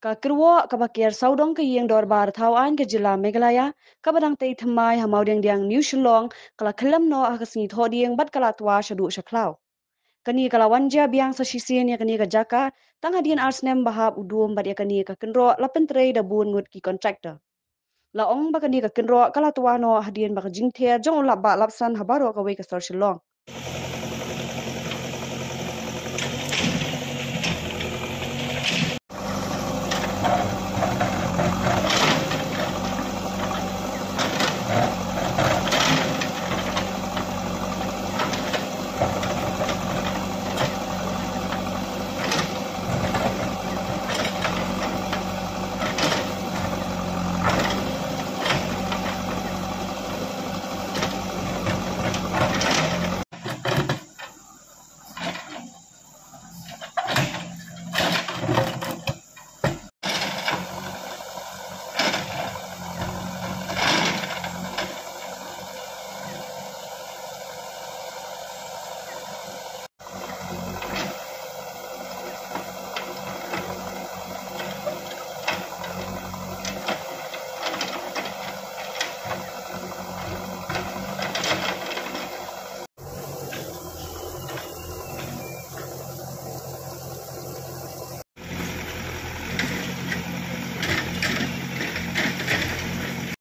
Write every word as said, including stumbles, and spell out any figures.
Ka kyrwoh kaba ker sawdong ka ïing dorbar thaw aiñ ka jylla Meghalaya, kaba dang tei thymmai ha Mawdiangdiang, New Shillong, ka la khyllem noh ha ka sngi Thohdieng bad ka la twa shaduh sha khlaw. Kane ka la wan jia biang sa shisien ïa kane ka jaka, tang hadien ar snem ba hap u dum bad ïa kane ka kynroh la pyntrei da bun ngut ki contractor. La ong ba kane ka kynroh ka la twa noh hadien ba ka jingther jong u lapbah lapsan ha baroh kawei ka sor Shillong.